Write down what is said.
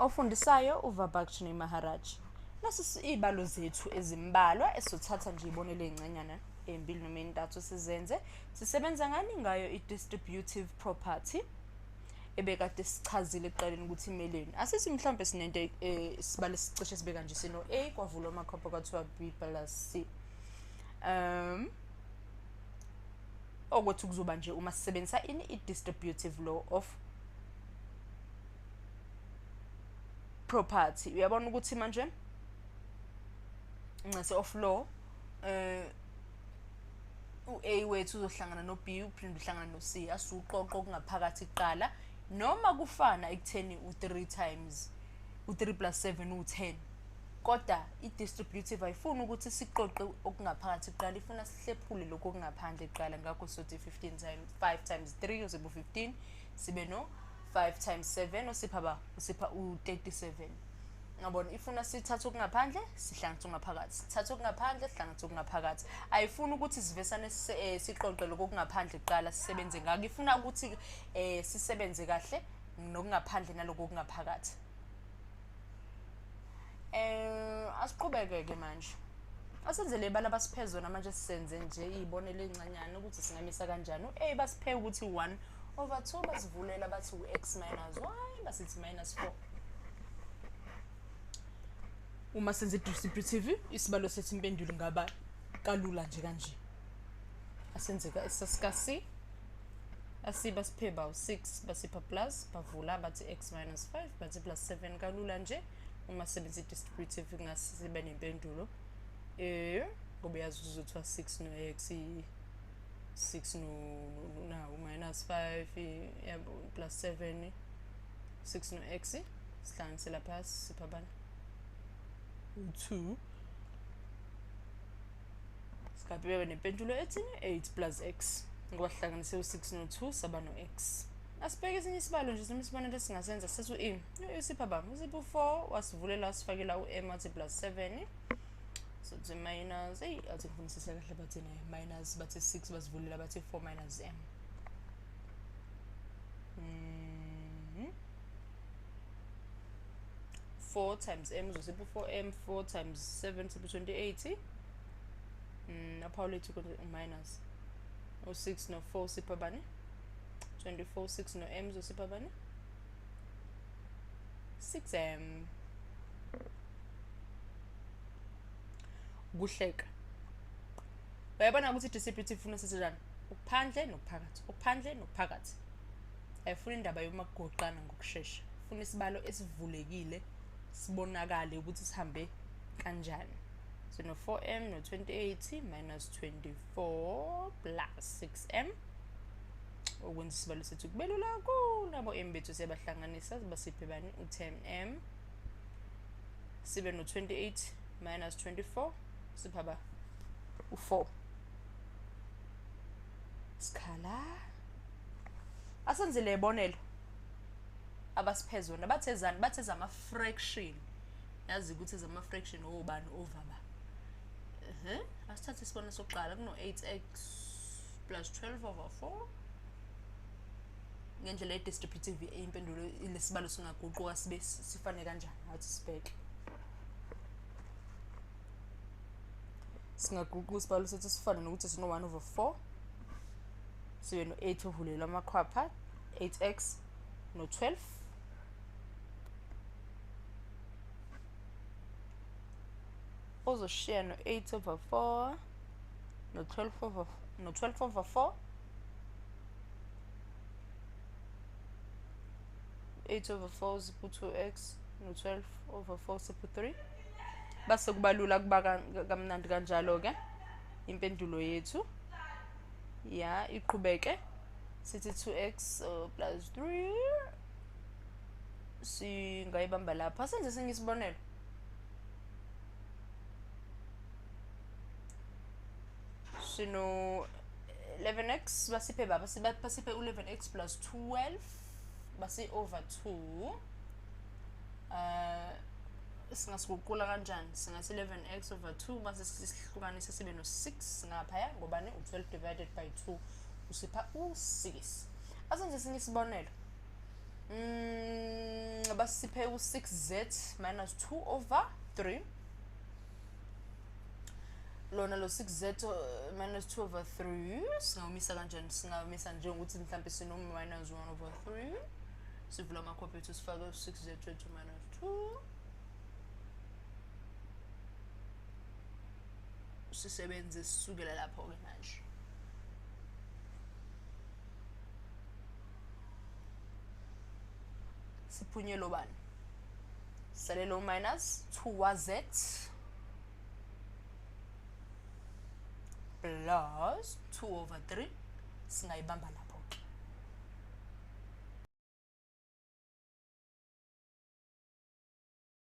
Ofundisayo uVabakshini Maharaj. Nasi iy'balo zethu ezimbalwa esizothatha nje iy'bonelo ey'ncanyana ey'mbili noma ey'ntathu sizenze. Sisebenza ngani? Ngayo i-distributive property ebekade sichazile ekuqaleni ukuthi imeleni. Asithi mhlawumbe sinento sibale sicishe sibe kanje, sino-A kwavulwa amakhopha kwathiwa B plus C. Okwethu kuzoba nje uma sisebenzisa ini, i-distributive law of property. Uyabona ukuthi manje ncese of law u-A wethu uzohlangana no-B uphinde uhlangana no-C, asuqoqo okungaphakathi kuqala, noma kufana ekutheni u-3 times u-3 plus 7 u-10, kodwa i-distributive ayifuni ukuthi siqoqe okungaphakathi kuqala, ifuna sihlephule lokhu okungaphandle kuqala. Ngakho sothi 15 times 5 times 3 uzobe u-15, sibe no 5 times 7 usipha ba usipha u-37. Ngabona ifuna sithathe okungaphandle sihlanganise okungaphakathi, sithathe okungaphandle sihlanganise okungaphakathi. Ayifuni ukuthi sivesane siqoqe lokho okungaphandle kuqala sisebenze ngakho, ifuna ukuthi sisebenze kahle nokungaphandle naloko okungaphakathi. Asiqhubeke-ke manje, asenzele ibala basiphe zona manje, sisenze nje iy'bonelo ey'ncanyana ukuthi singamisa kanjani. U-A basiphe ukuthi 1 over 2, basivulela bathi u-x minus y, basithi minus 4. Uma senze i-distributive, isibalo sethu impendulo ingaba kalula nje kanje. Asenzeka esasika-C, asiba siphe ba u-6, basipha plus, bavula bathi x minus 5, bathi plus 7, kalula nje. Uma sebenzisa i-distributive kungase sibe nempendulo ngoba uyazi ukuthi uzothiwa 6 no-x, 6 no nawu minus 5 yabo plus 7, 6 no-x, sihlanganise lapha sipha bani u-2, singabe bebe nempendulo ethini 8 plus x, ngoba sihlanganise u-6 no-2 saba no-x. Asibheke esinye isibalo nje, noma isibonelo esingasenza sethu i usipha ba usipha u-4, wasivulela wasifakela u-m wathi plus 7, so it's minus, eyi athi ngifunisise kahle bathi ne minus, bathi 6, basivulela bathi 4 minus m. 4 times m uzosipha u-4m, 4 times 7 sipha 28, aphawu lethu minus u-6 no-4 sipha bani 24, 6 no-m uzosipha bani 6m. Kuhleka uyabona ukuthi i-distributive ifuna senzenjani, ukuphandle nokuphakathi, ukuphandle nokuphakathi. Ayifuni indaba yomakugoqana ngokushesha, ifuna isibalo esivulekile sibonakale ukuthi sihambe kanjani. Sino 4m no 28 minus 24 plus 6m, okwenza isibalo sethu kube lula kakhulu. Abo m bethu siyabahlanganisa basiphe bani u-10m, sibe no 28 minus 24 sipha ba u-4. Sikhala asenzele ibonelo abasiphe zona, bathezani, batheza ama-fraction. Yazi ukuthi ezama-fraction obani over ba. Asithathe isibonelo sokuqala, kuno-8x plus 12 over 4. Ngendlela ye-distributive impendulo lesibalo singaguquka sibe sifane kanjani? Athi sibheke, singaguquka isibalo sethu sifane nokuthi sino-1 over 4, sibe no-8 ovulelwe amakhwapha 8x no-12, ozoshiya no-8 over 4 no-12 over no-12 over 4, 8 over 4 siphu 2x no-12 over 4 siphu 3. Base kuba lula, kuba kamnandi kanjalo-ke impendulo yethu ya iqhubeke sithi 2x plus 3, singayibamba lapha. Senze esinye isibonelo, sino 11x, basiphe baba basiphe u-11x plus 12 basi over 2. Singasiguqula kanjani? Singathi 11x over 2 base sihlukanise sibe no-6 ngaphaya, ngobani u-12 divided by 2 usipha u-6. Asenze esinye isibonelo. Basiphe u-6z minus 2 over 3. Lona lo 6z minus 2 over 3 singawumisa kanjani? Singawumisa njengokuthi mhlampe sino minus 1 over 3, sivula amakhophi ethu, sifake u-6z wethu minus 2, sisebenze sisukela lapho-ke manje. Siphunyelwe bani? Salelo minus 2 wa z plus 2 over 3. Singayibamba lapho.